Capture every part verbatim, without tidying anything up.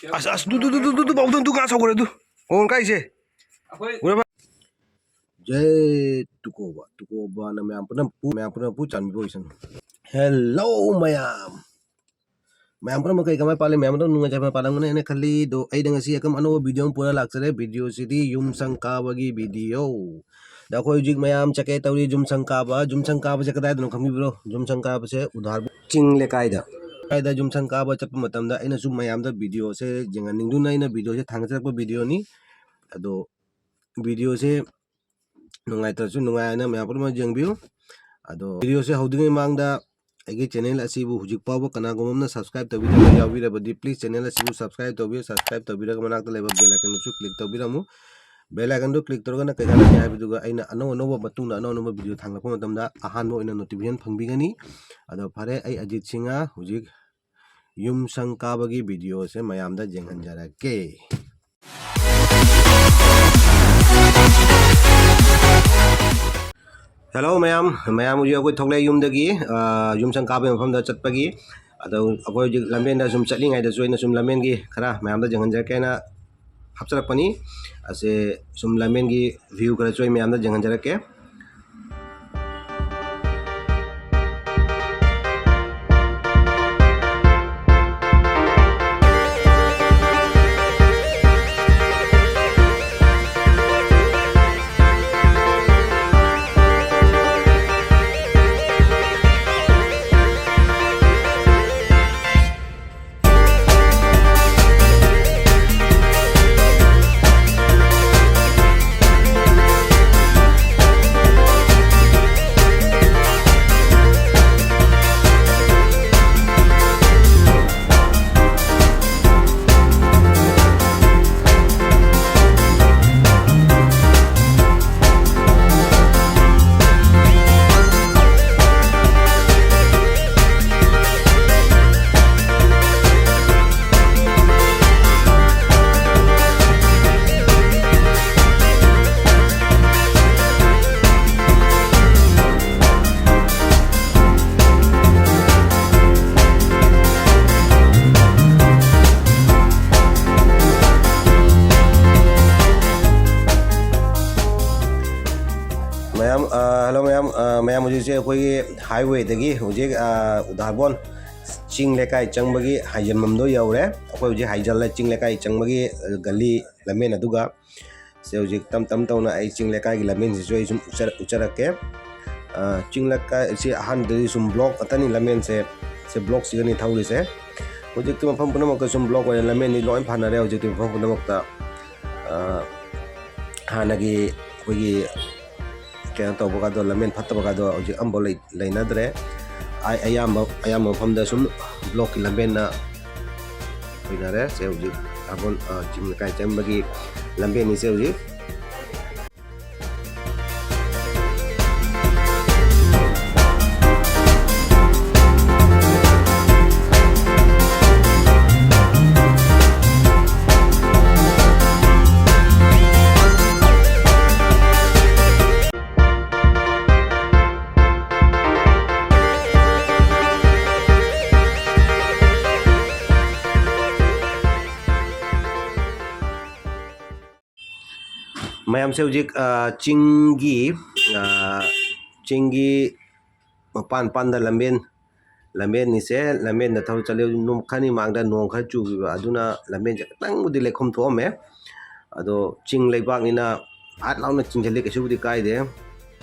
ꯑꯁ, ꯑꯁ, ꯗꯨ, ꯗꯨ, ꯗꯨ, ꯗꯨ, ꯗꯨ, ꯕꯥꯎꯗꯪ ꯗꯨ ꯉꯥ ꯁꯧꯈ꯭ꯔꯦ, ꯗꯨ꯫ ꯑꯣ, ꯀꯥꯏꯁꯦ? ꯑꯩꯈꯣꯏ ꯎꯔꯕ? ꯖꯦ ꯇꯨꯀꯣꯕ, ꯇꯨꯀꯣꯕꯅ ꯃꯌꯥꯝ ꯄꯨꯝꯅꯃꯛꯄꯨ, ꯃꯌꯥꯝ ꯄꯨꯝꯅꯃꯛꯄꯨ ꯆꯥꯟꯕꯤꯕ ꯑꯣꯏꯁꯅꯨ꯫ Hello ꯃꯌꯥꯝ꯫ ꯃꯌꯥꯝ ꯄꯨꯝꯅꯃꯛ ꯀꯩ ꯀꯃꯥꯏ ꯄꯥꯜꯂꯤ? ꯃꯌꯥꯝ ꯑꯗꯨꯝ ꯅꯨꯡꯉꯥꯏꯖꯕ ꯄꯥꯜꯂꯝꯒꯅꯤ ꯍꯥꯏꯅ ꯈꯜꯂꯤ꯫ ꯑꯗꯣ ꯑꯩꯗ ꯉꯁꯤ ꯑꯀꯝ ꯑꯅꯧꯕ video ꯑꯃ ꯄꯨꯔ ꯂꯥꯛꯆꯔꯦ꯫ Videoꯁꯤꯗꯤ ꯌꯨꯝ ꯁꯪ ꯀꯥꯕꯒꯤ video꯫ ꯑꯗ ꯑꯩꯈꯣꯏ ꯍꯧꯖꯤꯛ ꯃꯌꯥꯝ ꯆꯠꯀꯦ ꯇꯧꯔꯤ ꯌꯨꯝ ꯁꯪ ꯀꯥꯕ꯫ ꯌꯨꯝ ꯁꯪ ꯀꯥꯕꯁꯦ ꯀꯗꯥꯏꯗꯅꯣ ꯈꯪꯕꯤꯕ꯭ꯔꯣ? ꯌꯨꯝ ꯁꯪ ꯀꯥꯕꯁꯦ ꯎꯙꯥꯔ ꯆꯤꯡ ꯂꯩꯀꯥꯏꯗ꯫ ꯂꯩꯀꯥꯏꯗ ꯌꯨꯝ ꯁꯪ ꯀꯥꯕ ꯆꯠꯄ ꯃꯇꯝꯗ ꯑꯩꯅꯁꯨ ꯃꯌꯥꯝꯗ videoꯁꯦ ꯌꯦꯡꯍꯟꯅꯤꯡꯗꯨꯅ ꯑꯩꯅ videoꯁꯦ ꯊꯥꯡꯒꯠꯆꯔꯛꯄ videoꯅꯤ꯫ ꯑꯗꯣ videoꯁꯦ ꯅꯨꯡꯉꯥꯏꯇ꯭ꯔꯁꯨ ꯅꯨꯡꯉꯥꯏꯅ ꯃꯌꯥꯝ ꯄꯨꯝꯅꯃꯛ ꯌꯦꯡꯕꯤꯌꯨ꯫ ꯑꯗꯣ videoꯁꯦ ꯍꯧꯗ꯭ꯔꯤꯉꯩ ꯃꯃꯥꯡꯗ ꯑꯩꯒꯤ channel ꯑꯁꯤꯕꯨ ꯍꯧꯖꯤꯛ ꯐꯥꯎꯕ ꯀꯅꯥꯒꯨꯝꯕ ꯑꯃꯅ subscribe ꯇꯧꯕꯤꯗꯕ ꯌꯥꯎꯕꯤꯔꯕꯗꯤ, please channel ꯑꯁꯤꯕꯨ subscribe ꯇꯧꯕꯤꯌꯨ꯫ Subscribe ꯇꯧꯕꯤꯔꯒ ꯃꯅꯥꯛꯇ ꯂꯩꯕ bell iconꯗꯨꯁꯨ click ꯇꯧꯕꯤꯔꯝꯃꯨ꯫ Bell iconꯗꯨ click ꯇꯧꯔꯒꯅ ꯀꯩ ꯀꯥꯟꯅꯒꯦ ꯍꯥꯏꯕꯗꯨꯒ ꯑꯩꯅ ꯑꯅꯧ ꯑꯅꯧꯕ ꯃꯇꯨꯡꯗ ꯑꯅꯧ ꯑꯅꯧꯕ video ꯊꯥꯡꯒꯠꯂꯛꯄ ꯃꯇꯝꯗ ꯑꯍꯥꯟꯕ ꯑꯣꯏꯅ notification ꯐꯪꯕꯤꯒꯅꯤ꯫ ꯑꯗꯣ ꯐꯔꯦ, ꯑꯩ ꯑꯖꯤꯠ ꯁꯤꯡꯍ ꯍꯧꯖꯤꯛ ꯌꯨꯝ ꯁꯪ ꯀꯥꯕꯒꯤ videoꯁꯦ ꯃꯌꯥꯝꯗ ꯌꯦꯡꯍꯟꯖꯔꯛꯀꯦ꯫ Hello ꯃꯌꯥꯝ, ꯃꯌꯥꯝ ꯍꯧꯖꯤꯛ ꯑꯩꯈꯣꯏ ꯊꯣꯛꯂꯛꯑꯦ ꯌꯨꯝꯗꯒꯤ, ꯑ, ꯌꯨꯝ ꯁꯪ ꯀꯥꯕꯒꯤ ꯃꯐꯝꯗ ꯆꯠꯄꯒꯤ꯫ ꯑꯗꯣ ꯑꯩꯈꯣꯏ ꯍꯧꯖꯤꯛ ꯂꯝꯕꯦꯟꯗ ꯁꯨꯝ ꯆꯠꯂꯤꯉꯩꯗꯁꯨ ꯑꯩꯅ ꯁꯨꯝ ꯂꯝꯕꯦꯟꯒꯤ ꯈꯔ ꯃꯌꯥꯝꯗ ꯌꯦꯡꯍꯟꯖꯔꯛꯀꯦꯅ ꯍꯥꯞꯆꯔꯛꯄꯅꯤ꯫ ꯑꯁꯦ ꯁꯨꯝ ꯂꯝꯕꯦꯟꯒꯤ view ꯈꯔꯁꯨ ꯑꯩ ꯃꯌꯥꯝꯗ ꯌꯦꯡꯍꯟꯖꯔꯛꯀꯦ꯫ ꯃꯌꯥꯝ, ꯍꯧꯖꯤꯛꯁꯦ ꯑꯩꯈꯣꯏꯒꯤ highwayꯗꯒꯤ ꯍꯧꯖꯤꯛ, ꯑ, ꯎꯗꯥꯔꯕꯣꯟ ꯆꯤꯡ ꯂꯩꯀꯥꯏ ꯆꯪꯕꯒꯤ ꯍꯥꯏꯖꯤꯟꯐꯝꯗꯣ ꯌꯧꯔꯦ꯫ ꯑꯩꯈꯣꯏ ꯍꯧꯖꯤꯛ ꯍꯥꯏꯖꯤꯜꯂꯦ ꯆꯤꯡ ꯂꯩꯀꯥꯏ ꯆꯪꯕꯒꯤ, ꯑ, ꯒꯂꯤ ꯂꯝꯕꯦꯟ ꯑꯗꯨꯒ꯫ ꯁꯦ ꯍꯧꯖꯤꯛ ꯇꯞ ꯇꯞ ꯇꯧꯅ ꯑꯩ ꯆꯤꯡ ꯂꯩꯀꯥꯏꯒꯤ ꯂꯝꯕꯦꯟꯁꯤꯁꯨ ꯑꯩ ꯁꯨꯝ ꯎꯠꯆꯔ-, ꯎꯠꯆꯔꯛꯀꯦ꯫ ꯑ, ꯆꯤꯡ ꯂꯩꯀꯥꯏ ꯁꯤ ꯑꯍꯥꯟꯕꯗꯗꯤ ꯁꯨꯝ block ꯉꯥꯛꯇꯅꯤ ꯂꯝꯕꯦꯟꯁꯦ꯫ ꯁꯦ blockꯁꯤꯒꯅꯤ ꯊꯧꯔꯤꯁꯦ꯫ ꯍꯧꯖꯤꯛꯇꯤ ꯃꯐꯝ ꯄꯨꯝꯅꯃꯛꯇ ꯁꯨꯝ block ꯑꯣꯏꯅ ꯂꯝꯕꯦꯟꯗꯤ ꯂꯣꯏ ꯐꯅꯔꯦ ꯍꯧꯖꯤꯛꯇꯤ ꯃꯐꯝ ꯄꯨꯝꯅꯃꯛꯇ꯫ ꯑ, ꯍꯥꯟꯅꯒꯤ ꯑꯩꯈꯣꯏꯒꯤ ꯀꯩꯅꯣ ꯇꯧꯕꯒꯗꯣ, ꯂꯝꯕꯦꯟ ꯐꯠꯇꯕꯒꯗꯣ ꯍꯧꯖꯤꯛ ꯑꯝꯐꯥꯎ ꯂꯩ-, ꯂꯩꯅꯗ꯭ꯔꯦ꯫ ꯑ-, ꯑꯌꯥꯝꯕ, ꯑꯌꯥꯝꯕ ꯃꯐꯝꯗ ꯁꯨꯝ blockꯀꯤ ꯂꯝꯕꯦꯟꯅ ꯑꯣꯏꯅꯔꯦ꯫ ꯁꯦ ꯍꯧꯖꯤꯛ ꯎꯗꯥꯔꯕꯣꯟ, ꯑ, ꯆꯤꯡ ꯂꯩꯀꯥꯏ ꯆꯪꯕꯒꯤ ꯂꯝꯕꯦꯟꯅꯤꯁꯦ ꯍꯧꯖꯤꯛ꯫ ꯃꯌꯥꯝꯁꯦ ꯍꯧꯖꯤꯛ, ꯑ, ꯆꯤꯡꯒꯤ, ꯑ, ꯆꯤꯡꯒꯤ ꯃꯄꯥꯟ ꯃꯄꯥꯟꯗ ꯂꯝꯕꯦꯟ, ꯂꯝꯕꯦꯟꯅꯤꯁꯦ, ꯂꯝꯕꯦꯟꯗ ꯊꯧꯔ ꯆꯠꯂꯦ꯫ ꯅꯣꯡ ꯈꯔꯅꯤ ꯃꯥꯡꯗ ꯅꯣꯡ ꯈꯔ ꯆꯨꯈꯤꯕ, ꯑꯗꯨꯅ ꯂꯝꯕꯦꯟꯁꯦ ꯈꯤꯇꯪꯕꯨꯗꯤ ꯂꯩꯈꯣꯝ ꯊꯣꯛꯑꯝꯃꯦ꯫ ꯑꯗꯣ ꯆꯤꯡ ꯂꯩꯕꯥꯛꯅꯤꯅ ꯍꯥꯠ ꯂꯥꯎꯅ ꯆꯤꯡꯁꯤꯜꯂꯤ, ꯀꯩꯁꯨꯕꯨꯗꯤ ꯀꯥꯏꯗꯦ꯫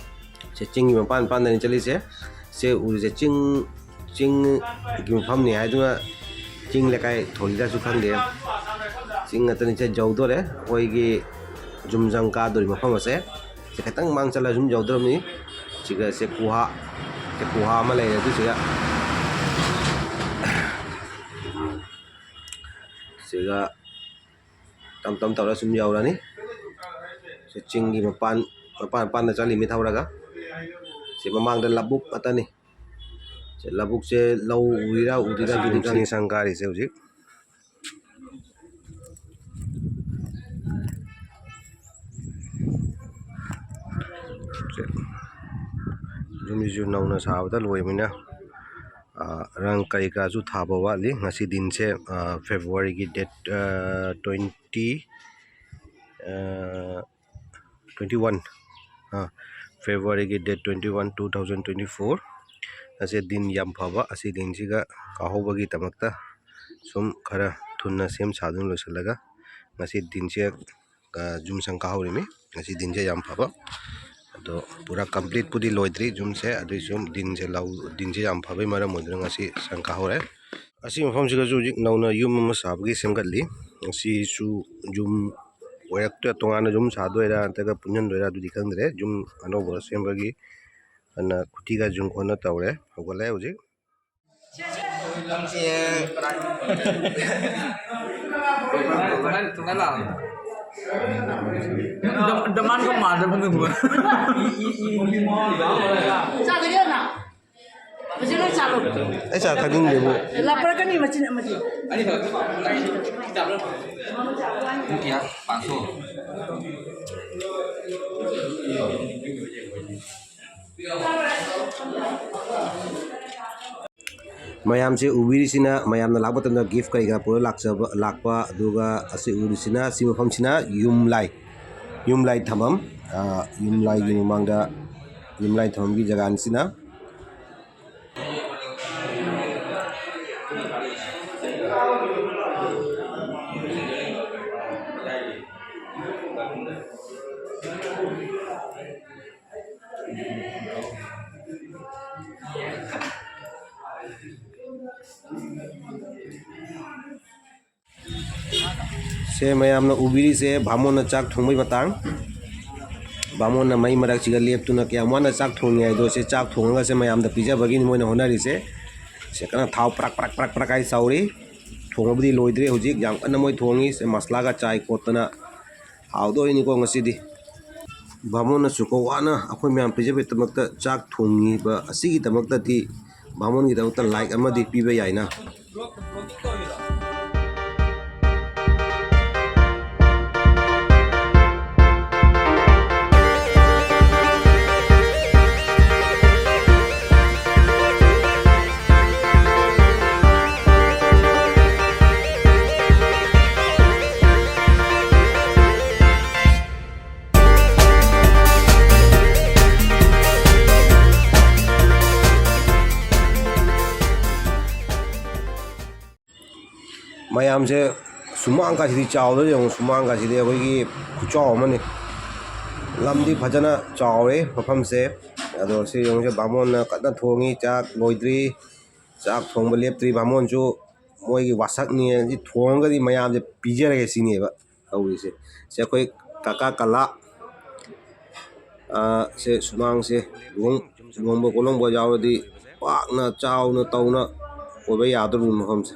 ꯁꯦ ꯆꯤꯡꯒꯤ ꯃꯄꯥꯟ ꯃꯄꯥꯟꯗꯅꯤ ꯆꯠꯂꯤꯁꯦ꯫ ꯁꯦ ꯎꯔꯤꯁꯦ ꯆꯤꯡ, ꯆꯤꯡꯒꯤ ꯃꯐꯝꯅꯤ ꯍꯥꯏꯗꯨꯅ ꯆꯤꯡ ꯂꯩꯀꯥꯏ ꯊꯣꯜꯂꯤꯔꯁꯨ ꯈꯪꯗꯦ꯫ ꯆꯤꯡ ꯉꯥꯛꯇꯅꯤ꯫ ꯁꯦ ꯌꯧꯗꯣꯔꯦ ꯑꯩꯈꯣꯏꯒꯤ ꯖꯨꯝꯖꯪ ꯀꯥꯗꯣꯔꯤ ꯃꯐꯝ ꯑꯁꯦ꯫ ꯁꯦ ꯈꯤꯇꯪ ꯃꯥꯡ ꯆꯠꯂ ꯁꯨꯝ ꯌꯧꯗꯣꯔꯝꯅꯤ꯫ ꯁꯤꯒ ꯁꯦ ꯀꯨꯍꯥ, ꯁꯦ ꯀꯨꯍꯥ ꯑꯃ ꯂꯩꯔꯦ ꯑꯗꯨꯁꯤꯒ꯫ ꯁꯤꯒ ꯇꯞ ꯇꯞ ꯇꯧꯔ ꯁꯨꯝ ꯌꯧꯔꯅꯤ꯫ ꯁꯤ ꯆꯤꯡꯒꯤ ꯃꯄꯥꯟ, ꯃꯄꯥꯟ ꯃꯄꯥꯟꯗ ꯆꯠꯂꯤꯃꯤ ꯊꯧꯔꯒ꯫ ꯁꯤ ꯃꯃꯥꯡꯗ ꯂꯧꯕꯨꯛ ꯉꯥꯛꯇꯅꯤ꯫ ꯁꯤ ꯂꯧꯕꯨꯛꯁꯦ ꯂꯧ ꯎꯔꯤꯔꯥ ꯎꯗ꯭ꯔꯤꯔꯥ ꯁꯤ ꯌꯨꯝ ꯆꯪꯉꯤ ꯁꯪ ꯀꯥꯔꯤꯁꯦ ꯍꯧꯖꯤꯛ꯫ ꯁꯦ ꯌꯨꯝꯁꯤꯁꯨ ꯅꯧꯅ ꯁꯥꯕꯗ ꯂꯣꯏꯕꯅꯤꯅ, ꯑ, ꯔꯪ ꯀꯔꯤ ꯀꯔꯥꯁꯨ ꯊꯥꯕ ꯋꯥꯠꯂꯤ꯫ ꯉꯁꯤ ꯗꯤꯟꯁꯦ, ꯑ, Februaryꯒꯤ date, ꯑ, twenty, ꯑ, twenty one, ꯑ, February ꯒꯤ date twenty one, two thousand twenty four ꯑꯁꯦ ꯗꯤꯟ ꯌꯥꯝ ꯐꯕ, ꯑꯁꯤ ꯗꯤꯟꯁꯤꯒ ꯀꯥꯍꯧꯕꯒꯤꯗꯃꯛꯇ ꯁꯨꯝ ꯈꯔ ꯊꯨꯅ ꯁꯦꯝ ꯁꯥꯗꯨꯅ ꯂꯣꯏꯁꯤꯜꯂꯒ ꯉꯁꯤ ꯗꯤꯟꯁꯦ, ꯑ, ꯌꯨꯝ ꯁꯪ ꯀꯥꯍꯧꯔꯤꯃꯤ꯫ ꯉꯁꯤ ꯗꯤꯟꯁꯦ ꯌꯥꯝ ꯐꯕ, ꯑꯗꯣ ꯄꯨꯔꯥ complete ꯄꯨꯗꯤ ꯂꯣꯏꯗ꯭ꯔꯤ ꯌꯨꯝꯁꯦ, ꯑꯗꯨꯏꯁꯨ ꯗꯤꯟꯁꯦ ꯂꯧ-, ꯗꯤꯟꯁꯦ ꯌꯥꯝ ꯐꯕꯩ ꯃꯔꯝ ꯑꯣꯏꯗꯨꯅ ꯉꯁꯤ ꯁꯪ ꯀꯥꯍꯧꯔꯦ꯫ ꯑꯁꯤ ꯃꯐꯝꯁꯤꯗꯁꯨ ꯍꯧꯖꯤꯛ ꯅꯧꯅ ꯌꯨꯝ ꯑꯃ ꯁꯥꯕꯒꯤ ꯁꯦꯝꯒꯠꯂꯤ꯫ ꯑꯁꯤꯁꯨ ꯌꯨꯝ ꯑꯣꯏꯔꯛꯇ-, ꯇꯣꯉꯥꯟꯅ ꯌꯨꯝ ꯁꯥꯗꯣꯏꯔꯥ ꯅꯠꯇ꯭ꯔꯒ ꯄꯨꯟꯁꯤꯟꯗꯣꯏꯔꯥ ꯑꯗꯨꯗꯤ ꯈꯪꯗ꯭ꯔꯦ꯫ ꯌꯨꯝ ꯑꯅꯧꯕ ꯁꯦꯝꯕꯒꯤ ꯑꯅ ꯈꯨꯇꯤꯒ ꯌꯨꯡ ꯈꯣꯠꯅ ꯇꯧꯔꯦ, ꯍꯧꯒꯠꯂꯦ ꯍꯧꯖꯤꯛ꯫ ꯆꯥꯗꯒꯦ ꯅꯪ? ꯍꯧꯖꯤꯛ ꯂꯣꯏ ꯆꯥꯂꯣ꯫ ꯑꯩ ꯆꯥ ꯊꯛꯅꯤꯡꯗꯦꯕꯨ꯫ ꯂꯥꯛꯄꯔꯛꯀꯅꯤ ꯃꯆꯤꯟ ꯑꯃꯗꯤ꯫ ꯃꯌꯥꯝꯁꯦ ꯎꯕꯤꯔꯤꯁꯤꯅ ꯃꯌꯥꯝꯅ ꯂꯥꯛꯄ ꯃꯇꯝꯗ gift ꯀꯔꯤ ꯀꯔꯥ ꯄꯨꯔ ꯂꯥꯛꯆꯕ, ꯂꯥꯛꯄ, ꯑꯗꯨꯒ ꯑꯁꯤ ꯎꯔꯤꯁꯤꯅ, ꯁꯤ ꯃꯐꯝꯁꯤꯅ ꯌꯨꯝꯂꯥꯏ, ꯌꯨꯝꯂꯥꯏ ꯊꯝꯐꯝ, ꯑ, ꯌꯨꯝꯂꯥꯏꯒꯤ ꯃꯃꯥꯡꯗ ꯌꯨꯝꯂꯥꯏ ꯊꯝꯐꯝꯒꯤ ꯖꯒꯥꯅꯤꯁꯤꯅ꯫ ꯁꯦ, ꯃꯌꯥꯝꯅ ꯎꯕꯤꯔꯤꯁꯦ ꯕꯥꯃꯣꯟꯅ ꯆꯥꯛ ꯊꯣꯡꯕꯩ ꯃꯇꯥꯡ꯫ ꯕꯥꯃꯣꯟꯅ ꯃꯩ ꯃꯔꯛꯁꯤꯒ ꯂꯦꯞꯇꯨꯅ ꯀꯌꯥꯝ ꯋꯥꯅ ꯆꯥꯛ ꯊꯣꯡꯉꯤ ꯍꯥꯏꯗꯣ, ꯁꯦ, ꯆꯥꯛ ꯊꯣꯡꯉꯒ ꯁꯦ ꯃꯌꯥꯝꯗ ꯄꯤꯖꯕꯒꯤꯅꯤ ꯃꯣꯏꯅ ꯍꯣꯠꯅꯔꯤꯁꯦ꯫ ꯁꯦ, ꯀꯟꯅ ꯊꯥꯎ ꯄ꯭ꯔꯛ ꯄ꯭ꯔꯛ ꯄ꯭ꯔꯛ ꯄ꯭ꯔꯛ ꯍꯥꯏ ꯁꯧꯔꯤ꯫ ꯊꯣꯡꯕꯕꯨꯗꯤ ꯂꯣꯏꯗ꯭ꯔꯤ ꯍꯧꯖꯤꯛ, ꯌꯥꯝ ꯀꯟꯅ ꯃꯣꯏ ꯊꯣꯡꯉꯤ꯫ ꯁꯦ, ꯃꯁꯂꯥꯒ ꯆꯥꯏ ꯈꯣꯠꯇꯅ ꯍꯥꯎꯗꯣꯔꯤꯅꯤꯀꯣ ꯉꯁꯤꯗꯤ꯫ ꯕꯥꯃꯣꯟꯅꯁꯨꯀꯣ ꯋꯥꯅ ꯑꯩꯈꯣꯏ ꯃꯌꯥꯝ ꯄꯤꯖꯕꯒꯤꯗꯃꯛꯇ ꯆꯥꯛ ꯊꯣꯡꯉꯤꯕ ꯑꯁꯤꯒꯤꯗꯃꯛꯇꯗꯤ ꯕꯥꯃꯣꯟꯒꯤꯗꯃꯛꯇ like ꯑꯃꯗꯤ ꯄꯤꯕ ꯌꯥꯏꯅ꯫ ꯃꯐꯝꯁꯦ ꯁꯨꯃꯥꯡ ꯀꯥꯁꯤꯗꯤ ꯆꯥꯎꯗ꯭ꯔꯥ ꯌꯦꯡꯉꯨ, ꯁꯨꯃꯥꯡ ꯀꯥꯁꯤꯗꯤ ꯑꯩꯈꯣꯏꯒꯤ ꯈꯨꯆꯥꯎ ꯑꯃꯅꯤ꯫ ꯂꯝꯗꯤ ꯐꯖꯅ ꯆꯥꯎꯔꯦ ꯃꯐꯝꯁꯦ꯫ ꯑꯗꯣ ꯁꯤ ꯌꯦꯡꯉꯨꯁꯦ, ꯕꯥꯃꯣꯟꯅ ꯀꯟꯅ ꯊꯣꯡꯉꯤ, ꯆꯥꯛ ꯂꯣꯏꯗ꯭ꯔꯤ, ꯆꯥꯛ ꯊꯣꯡꯕ ꯂꯦꯞꯇ꯭ꯔꯤ꯫ ꯕꯥꯃꯣꯟꯁꯨ ꯃꯣꯏꯒꯤ ꯋꯥꯁꯛꯅꯤ, ꯁꯤ ꯊꯣꯡꯉꯒꯗꯤ ꯃꯌꯥꯝꯁꯦ ꯄꯤꯖꯔꯒꯦ ꯁꯤꯅꯦꯕ ꯇꯧꯔꯤꯁꯦ꯫ ꯁꯤ ꯑꯩꯈꯣꯏ ꯀꯀꯥ ꯀꯂꯥ, ꯑ, ꯁꯦ ꯁꯨꯃꯥꯡꯁꯦ ꯂꯨꯍꯣꯡ-, ꯂꯨꯍꯣꯡꯕ ꯈꯣꯠꯂꯣꯡꯕ ꯌꯥꯎꯔꯗꯤ ꯄꯥꯛꯅ ꯆꯥꯎꯅ ꯇꯧꯅ ꯑꯣꯏꯕ ꯌꯥꯗꯣꯔꯤꯕ ꯃꯐꯝꯁꯦ꯫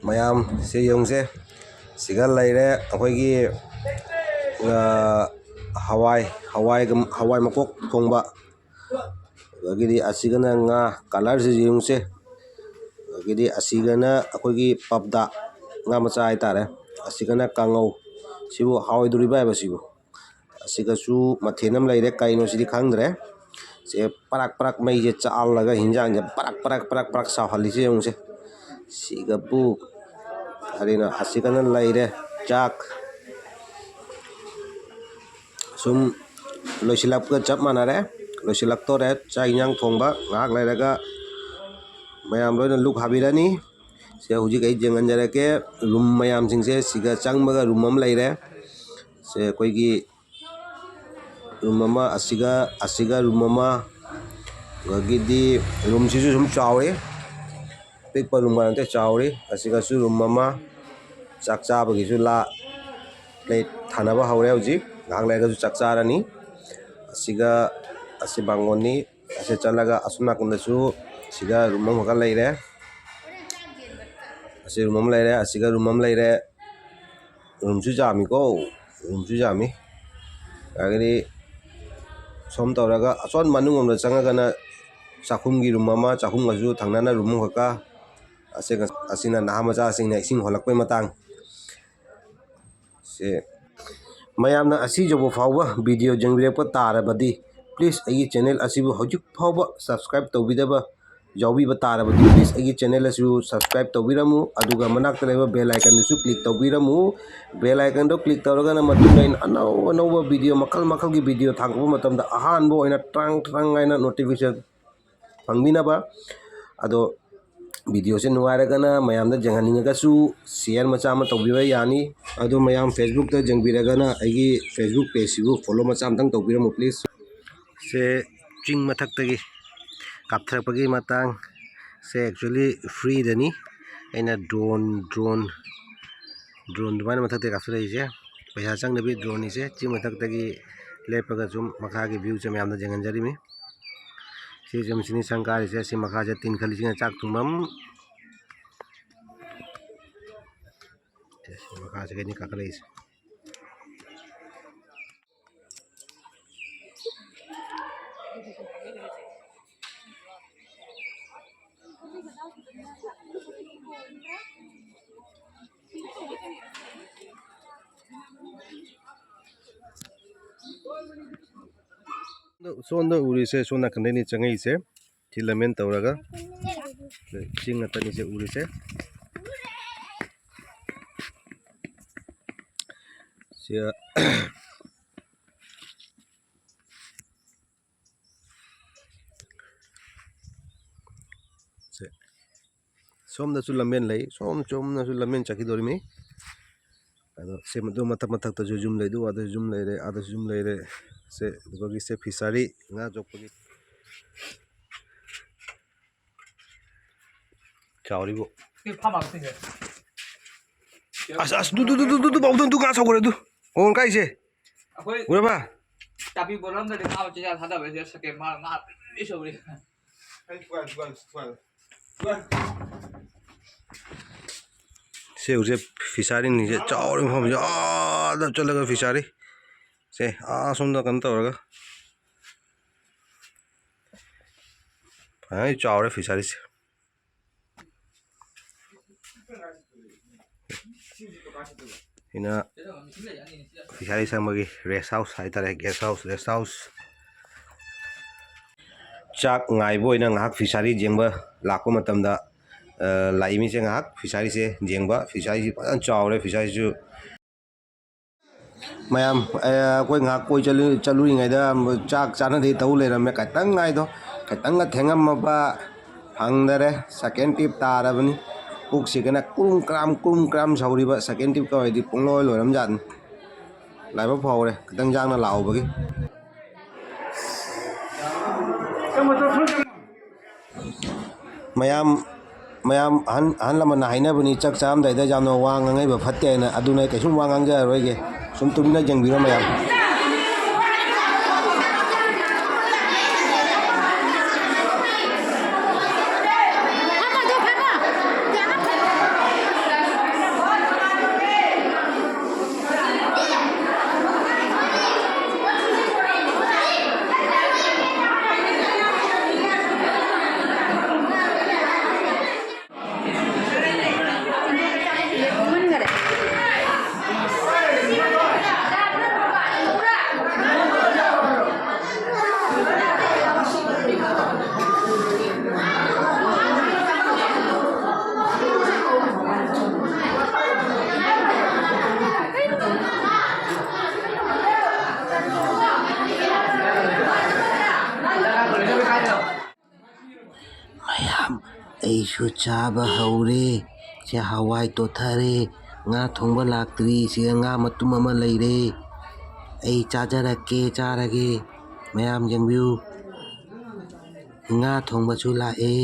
ꯃꯌꯥꯝ ꯁꯤ ꯌꯦꯡꯉꯨꯁꯦ, ꯁꯤꯒ ꯂꯩꯔꯦ ꯑꯩꯈꯣꯏꯒꯤ, ꯑ, ꯍꯋꯥꯏ, ꯍꯋꯥꯏꯒ, ꯍꯋꯥꯏ ꯃꯀꯣꯛ ꯊꯣꯡꯕ꯫ ꯑꯗꯒꯤꯗꯤ ꯑꯁꯤꯒꯅ ꯉꯥ, ꯀꯂꯔꯁꯤ ꯌꯦꯡꯉꯨꯁꯦ꯫ ꯑꯗꯒꯤꯗꯤ ꯑꯁꯤꯒꯅ ꯑꯩꯈꯣꯏꯒꯤ ꯄꯞꯗꯥ, ꯉꯥ ꯃꯆꯥ ꯍꯥꯏꯇꯥꯔꯦ꯫ ꯑꯁꯤꯒꯅ ꯀꯥꯡꯉꯧ꯫ ꯁꯤꯕꯨ ꯍꯥꯎꯔꯣꯏꯗꯣꯔꯤꯕ ꯍꯥꯏꯕ ꯁꯤꯕꯨ꯫ ꯑꯁꯤꯒꯁꯨ ꯃꯊꯦꯜ ꯑꯃ ꯂꯩꯔꯦ, ꯀꯩꯅꯣ ꯁꯤꯗꯤ ꯈꯪꯗ꯭ꯔꯦ꯫ ꯁꯦ ꯄꯔꯛ ꯄꯔꯛ ꯃꯩꯁꯦ ꯆꯥꯜꯂꯒ ꯍꯤꯟꯖꯥꯡꯁꯦ ꯄꯔꯛ ꯄꯔꯛ ꯄꯔꯛ ꯄꯔꯛ ꯁꯥꯎꯍꯜꯂꯤꯁꯦ ꯌꯦꯡꯉꯨꯁꯦ꯫ ꯁꯤꯒꯕꯨ ꯀꯔꯤꯅꯣ, ꯑꯁꯤꯒꯅ ꯂꯩꯔꯦ ꯆꯥꯛ꯫ ꯁꯨꯝ ꯂꯣꯏꯁꯤꯜꯂꯛꯄꯒ ꯆꯞ ꯃꯥꯟꯅꯔꯦ, ꯂꯣꯏꯁꯤꯜꯂꯛꯇꯣꯔꯦ ꯆꯥꯛ ꯏꯟꯖꯥꯡ ꯊꯣꯡꯕ꯫ ꯉꯥꯏꯍꯥꯛ ꯂꯩꯔꯒ ꯃꯌꯥꯝ ꯂꯣꯏꯅ ꯂꯨꯛ ꯍꯥꯕꯤꯔꯅꯤ꯫ ꯁꯦ ꯍꯧꯖꯤꯛ ꯑꯩ ꯌꯦꯡꯍꯟꯖꯔꯛꯀꯦ, ꯔꯨꯝ ꯃꯌꯥꯝꯁꯤꯡꯁꯦ꯫ ꯁꯤꯒ ꯆꯪꯕꯒ ꯔꯨꯝ ꯑꯃ ꯂꯩꯔꯦ꯫ ꯁꯦ ꯑꯩꯈꯣꯏꯒꯤ ꯔꯨꯝ ꯑꯃ, ꯑꯁꯤꯒ, ꯑꯁꯤꯒ ꯔꯨꯝ ꯑꯃ, ꯑꯗꯒꯤꯗꯤ ꯔꯨꯝꯁꯤꯁꯨ ꯁꯨꯝ ꯆꯥꯎꯔꯤ, ꯄꯤꯛꯄ ꯔꯨꯝꯒ ꯅꯠꯇꯦ, ꯆꯥꯎꯔꯤ꯫ ꯑꯁꯤꯒꯁꯨ ꯔꯨꯝ ꯑꯃ, ꯆꯥꯛ ꯆꯥꯕꯒꯤꯁꯨ ꯂꯥ-, ꯄ꯭ꯂꯦꯠ ꯊꯥꯅꯕ ꯍꯧꯔꯦ ꯍꯧꯖꯤꯛ, ꯉꯥꯏꯍꯥꯛ ꯂꯩꯔꯒꯁꯨ ꯆꯥꯛ ꯆꯥꯔꯅꯤ꯫ ꯑꯁꯤꯒ, ꯑꯁꯤ ꯃꯥꯡꯒꯣꯟꯅꯤ꯫ ꯑꯁꯤ ꯆꯠꯂꯒ ꯑꯁꯣꯝ ꯅꯥꯀꯟꯗꯁꯨ ꯁꯤꯒ ꯔꯨꯝ ꯑꯃꯈꯛ ꯂꯩꯔꯦ꯫ ꯑꯁꯤ ꯔꯨꯝ ꯑꯃ ꯂꯩꯔꯦ, ꯑꯁꯤꯒ ꯔꯨꯝ ꯑꯃ ꯂꯩꯔꯦ꯫ ꯔꯨꯝꯁꯨ ꯌꯥꯝꯃꯤꯀꯣ, ꯔꯨꯝꯁꯨ ꯌꯥꯝꯃꯤ꯫ ꯑꯗꯒꯤꯗꯤ ꯁꯣꯝ ꯇꯧꯔꯒ ꯑꯁꯣꯝ ꯃꯅꯨꯡ ꯂꯣꯝꯗ ꯆꯪꯉꯒꯅ ꯆꯥꯛꯈꯨꯝꯒꯤ ꯔꯨꯝ ꯑꯃ, ꯆꯥꯛꯈꯨꯝꯒꯁꯨ ꯊꯪꯅꯅ ꯔꯨꯝ ꯑꯃꯈꯛꯀ꯫ ꯑꯁꯤꯒ-, ꯑꯁꯤꯅ ꯅꯍꯥ ꯃꯆꯥꯁꯤꯡꯅ ꯏꯁꯤꯡ ꯍꯣꯜꯂꯛꯄꯩ ꯃꯇꯥꯡ꯫ ꯁꯦ, ꯃꯌꯥꯝꯅ ꯑꯁꯤ ꯌꯧꯕ ꯐꯥꯎꯕ ꯚꯤꯗꯤꯑꯣ ꯌꯦꯡꯕꯤꯔꯛꯄ ꯇꯥꯔꯕꯗꯤ, Please, ꯑꯩꯒꯤ channel ꯑꯁꯤꯕꯨ ꯍꯧꯖꯤꯛ ꯐꯥꯎꯕ subscribe ꯇꯧꯕꯤꯗꯕ ꯌꯥꯎꯕꯤꯕ ꯇꯥꯔꯕꯗꯤ, please, ꯑꯩꯒꯤ channel ꯑꯁꯤꯕꯨ subscribe ꯇꯧꯕꯤꯔꯝꯃꯨ, ꯑꯗꯨꯒ ꯃꯅꯥꯛꯇ ꯂꯩꯕ bell icon ꯗꯨꯁꯨ click ꯇꯧꯕꯤꯔꯝꯃꯨ꯫ Bell icon ꯗꯣ click ꯇꯧꯔꯒꯅ ꯃꯇꯨꯡꯗ ꯑꯩꯅ ꯑꯅꯧ ꯑꯅꯧꯕ video, ꯃꯈꯜ ꯃꯈꯜꯒꯤ video ꯊꯥꯡꯒꯠꯄ ꯃꯇꯝꯗ ꯑꯍꯥꯟꯕ ꯑꯣꯏꯅ ꯇ꯭ꯔꯥꯡ ꯇ꯭ꯔꯥꯡ ꯍꯥꯏꯅ notification ꯐꯪꯕꯤꯅꯕ꯫ ꯑꯗꯣ video ꯁꯦ ꯅꯨꯡꯉꯥꯏꯔꯒꯅ, ꯃꯌꯥꯝꯗ ꯌꯦꯡꯍꯟꯅꯤꯡꯉꯒꯁꯨ share ꯃꯆꯥ ꯑꯃ ꯇꯧꯕꯤꯕ ꯌꯥꯅꯤ꯫ ꯑꯗꯣ ꯃꯌꯥꯝ Facebook ꯇ ꯌꯦꯡꯕꯤꯔꯒꯅ ꯑꯩꯒꯤ Facebook page ꯁꯤꯕꯨ follow ꯃꯆꯥ ꯑꯝꯇꯪ ꯇꯧꯕꯤꯔꯝꯃꯨ, please꯫ ꯁꯦ ꯆꯤꯡ ꯃꯊꯛꯇꯒꯤ ꯀꯥꯞꯊꯔꯛꯄꯒꯤ ꯃꯇꯥꯡ꯫ ꯁꯦ actually free ꯗꯅꯤ꯫ ꯑꯩꯅ drone, drone, drone ꯑꯗꯨꯃꯥꯏꯅ ꯃꯊꯛꯇꯒꯤ ꯀꯥꯞꯊꯔꯛꯏꯁꯦ꯫ ꯄꯩꯁꯥ ꯆꯪꯗꯕꯤ drone ꯅꯤꯁꯦ꯫ ꯆꯤꯡ ꯃꯊꯛꯇꯒꯤ ꯂꯦꯞꯄꯒ ꯁꯨꯝ ꯃꯈꯥꯒꯤ view ꯁꯦ ꯃꯌꯥꯝꯗ ꯌꯦꯡꯍꯟꯖꯔꯤꯃꯤ꯫ ꯁꯤ ꯁꯨꯝ ꯁꯤꯅꯤ ꯁꯪ ꯀꯥꯔꯤꯁꯦ꯫ ꯁꯤ ꯃꯈꯥꯁꯦ ꯇꯤꯟ ꯈꯜꯂꯤꯁꯤꯅ ꯆꯥꯛ ꯊꯣꯡꯐꯝ꯫ ꯁꯤ ꯃꯈꯥꯁꯤꯗꯒꯤꯅꯤ ꯀꯥꯈꯠꯂꯛꯏꯁꯦ꯫ ꯁꯣꯝꯗ ꯎꯔꯤꯁꯦ ꯁꯣꯝ ꯅꯥꯀꯟꯗꯩꯅꯤ ꯆꯪꯉꯛꯏꯁꯦ꯫ ꯁꯤ ꯂꯝꯕꯦꯟ ꯇꯧꯔꯒ ꯆꯤꯡ ꯉꯥꯛꯇꯅꯤꯁꯦ ꯎꯔꯤꯁꯦ꯫ ꯁꯤ, ꯁꯦ꯫ ꯁꯣꯝꯗꯁꯨ ꯂꯝꯕꯦꯟ ꯂꯩ, ꯁꯣꯝ ꯆꯨꯝꯅꯁꯨ ꯂꯝꯕꯦꯟ ꯆꯠꯈꯤꯗꯣꯔꯤꯃꯤ꯫ ꯑꯗꯣ ꯁꯦ, ꯑꯗꯨ ꯃꯊꯛ ꯃꯊꯛꯇꯁꯨ ꯌꯨꯝ ꯂꯩ, ꯑꯗꯨ ꯑꯥꯗꯁꯨ ꯌꯨꯝ ꯂꯩꯔꯦ, ꯑꯥꯗꯁꯨ ꯌꯨꯝ ꯂꯩꯔꯦ꯫ ꯁꯦ, ꯑꯗꯨꯒꯤ ꯁꯦ fishery, ꯉꯥ ꯌꯣꯛꯄꯒꯤ꯫ ꯆꯥꯎꯔꯤꯕꯣ꯫ ꯁꯤ ꯐꯥꯝ ꯍꯥꯎꯁꯁꯤꯡꯁꯦ꯫ ꯑꯁ, ꯑꯁ, ꯗꯨ, ꯗꯨ, ꯉꯥ ꯁꯧꯈ꯭ꯔꯦ ꯑꯗꯨ꯫ ꯀꯣꯡ ꯀꯥꯏꯁꯦ꯫ ꯑꯩꯈꯣꯏ ꯎꯔꯕ? ꯇꯥꯄꯤ ꯕꯣꯠ ꯑꯝꯗꯗꯤ ꯉꯥ ꯃꯆꯤꯟꯖꯥꯛ ꯊꯥꯗꯕꯁꯦ ꯁꯦꯀꯦꯟ ꯐꯥꯅ ꯉꯥ ꯂꯣꯏ ꯁꯧꯔꯤ꯫ ꯁꯦ ꯍꯧꯖꯤꯛ fishery ꯅꯤꯁꯦ ꯆꯥꯎꯔꯦ ꯃꯐꯝꯁꯦ꯫ ꯑꯥꯗ ꯆꯠꯂꯒ fishery꯫ ꯁꯦ, ꯑꯥ ꯁꯣꯝꯗ ꯀꯩꯅꯣ ꯇꯧꯔꯒ꯫ ꯐꯖꯅ ꯆꯥꯎꯔꯦ fishery ꯁꯦ꯫ ꯁꯤꯅ fishery ꯁꯪꯕꯒꯤ rest house ꯍꯥꯏꯇꯥꯔꯦ, guest house, rest house꯫ ꯆꯥꯛ ꯉꯥꯏꯕ ꯑꯣꯏꯅ ꯉꯥꯏꯍꯥꯛ ꯐꯤꯁꯥꯔꯤ ꯌꯦꯡꯕ ꯂꯥꯛꯄ ꯃꯇꯝꯗ, ꯑ, ꯂꯥꯛꯏ ꯃꯤꯁꯦ ꯉꯥꯏꯍꯥꯛ ꯐꯤꯁꯥꯔꯤꯁꯦ ꯌꯦꯡꯕ꯫ ꯐꯤꯁꯥꯔꯤꯁꯤ ꯐꯖꯅ ꯆꯥꯎꯔꯦ, ꯐꯤꯁꯥꯔꯤꯁꯨ꯫ ꯃꯌꯥꯝ, ꯑ, ꯑꯩꯈꯣꯏ ꯉꯥꯏꯍꯥꯛ ꯀꯣꯏ ꯆꯠꯂꯨ-, ꯆꯠꯂꯨꯔꯤꯉꯩꯗ ꯆꯥꯛ ꯆꯥꯅꯗꯦ ꯇꯧ ꯂꯩꯔꯝꯃꯦ꯫ ꯈꯤꯇꯪ ꯉꯥꯏꯗꯣ, ꯈꯤꯇꯪꯒ ꯊꯦꯡꯉꯝꯃꯕ ꯐꯪꯗꯔꯦ꯫ Second trip ꯇꯥꯔꯕꯅꯤ꯫ ꯄꯨꯛꯁꯤꯒꯅ ꯀ꯭ꯔꯨꯝ ꯀ꯭ꯔꯥꯝ, ꯀ꯭ꯔꯨꯝ ꯀ꯭ꯔꯥꯝ ꯁꯧꯔꯤꯕ꯫ Second trip ꯀ ꯑꯣꯏꯔꯗꯤ ꯄꯨꯡꯂꯣꯏ ꯂꯣꯏꯔꯝꯖꯥꯠꯅꯤ꯫ ꯂꯥꯏꯕꯛ ꯐꯍꯧꯔꯦ, ꯈꯤꯇꯪ ꯌꯥꯡꯅ ꯂꯥꯛꯍꯧꯕꯒꯤ꯫ ꯃꯌꯥꯝ, ꯃꯌꯥꯝ ꯑꯍꯟ, ꯑꯍꯜ ꯂꯃꯟꯅ ꯍꯥꯏꯅꯕꯅꯤ, ꯆꯥꯛ ꯆꯥꯔꯝꯗꯥꯏꯗ ꯌꯥꯝꯅ ꯋꯥ ꯉꯥꯡꯉꯩꯕ ꯐꯠꯇꯦ ꯍꯥꯏꯅ꯫ ꯑꯗꯨꯅ ꯑꯩ ꯀꯩꯁꯨꯝ ꯋꯥ ꯉꯥꯡꯖꯔꯔꯣꯏꯒꯦ, ꯁꯨꯝ ꯇꯨꯃꯤꯟꯅ ꯌꯦꯡꯕꯤꯔꯣ ꯃꯌꯥꯝ꯫ ꯃꯌꯥꯝ, ꯑꯩꯁꯨ ꯆꯥꯕ ꯍꯧꯔꯦ꯫ ꯁꯦ, ꯍꯋꯥꯏ ꯇꯣꯠꯊꯔꯦ, ꯉꯥ ꯊꯣꯡꯕ ꯂꯥꯛꯇ꯭ꯔꯤ꯫ ꯁꯤꯗ ꯉꯥ ꯃꯇꯨꯝ ꯑꯃ ꯂꯩꯔꯦ꯫ ꯑꯩ ꯆꯥꯖꯔꯛꯀꯦ, ꯆꯥꯔꯒꯦ꯫ ꯃꯌꯥꯝ ꯌꯦꯡꯕꯤꯌꯨ, ꯉꯥ ꯊꯣꯡꯕꯁꯨ ꯂꯥꯛꯑꯦ꯫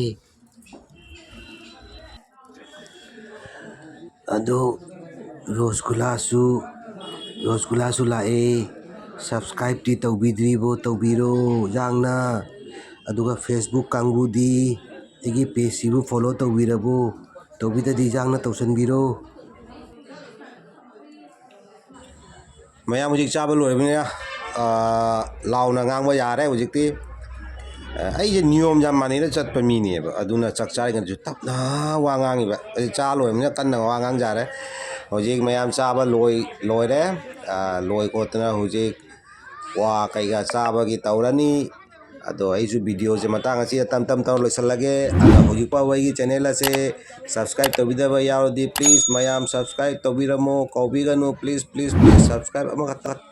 ꯑꯗꯣ ꯔꯣꯁꯒꯨꯂꯥꯁꯨ, ꯔꯣꯁꯒꯨꯂꯥꯁꯨ ꯂꯥꯛꯑꯦ꯫ Subscribe ꯇꯤ ꯇꯧꯕꯤꯗ꯭ꯔꯤꯕꯣ? ꯇꯧꯕꯤꯔꯣ ꯌꯥꯡꯅ꯫ ꯑꯗꯨꯒ Facebook ꯀꯥꯡꯕꯨꯗꯤ ꯑꯩꯒꯤ page ꯁꯤꯕꯨ follow ꯇꯧꯕꯤꯔꯕꯣ? ꯇꯧꯕꯤꯗꯗꯤ ꯌꯥꯡꯅ ꯇꯧꯁꯟꯕꯤꯔꯣ꯫ ꯃꯌꯥꯝ ꯍꯧꯖꯤꯛ ꯆꯥꯕ ꯂꯣꯏꯔꯕꯅꯤꯅ, ꯑꯥ, ꯂꯥꯎꯅ ꯉꯥꯡꯕ ꯌꯥꯔꯦ ꯍꯧꯖꯤꯛꯇꯤ꯫ ꯑꯥ, ꯑꯩꯁꯦ ꯅꯤꯌꯣꯝ ꯌꯥꯝ ꯃꯥꯟꯅꯩꯅ ꯆꯠꯄ ꯃꯤꯅꯦꯕ, ꯑꯗꯨꯅ ꯆꯥꯛ ꯆꯥꯔꯤꯉꯩꯗꯁꯨ ꯇꯞꯅ ꯋꯥ ꯉꯥꯡꯉꯤꯕ꯫ ꯑꯩ ꯆꯥ ꯂꯣꯏꯔꯕꯅꯤꯅ ꯀꯟꯅ ꯋꯥ ꯉꯥꯡꯖꯔꯦ꯫ ꯍꯧꯖꯤꯛ ꯃꯌꯥꯝ ꯆꯥꯕ ꯂꯣꯏ-, ꯂꯣꯏꯔꯦ꯫ ꯑꯥ, ꯂꯣꯏ ꯈꯣꯠꯇꯅ ꯍꯧꯖꯤꯛ ꯀ꯭ꯋꯥ ꯀꯩꯀꯥ ꯆꯥꯕꯒꯤ ꯇꯧꯔꯅꯤ꯫ ꯑꯗꯣ ꯑꯩꯁꯨ videoꯁꯦ ꯃꯇꯥꯡ ꯑꯁꯤꯗ ꯇꯝ ꯇꯝ ꯇꯧꯔ ꯂꯣꯏꯁꯤꯜꯂꯒꯦ꯫ ꯑꯗꯣ ꯍꯧꯖꯤꯛ ꯐꯥꯎꯕ ꯑꯩꯒꯤ channel ꯑꯁꯦ subscribe ꯇꯧꯕꯤꯗꯕ ꯌꯥꯎꯔꯗꯤ please ꯃꯌꯥꯝ subscribe ꯇꯧꯕꯤꯔꯝꯃꯣ, ꯀꯥꯎꯕꯤꯒꯅꯨ, please please please subscribe ꯑꯃꯈꯛꯇ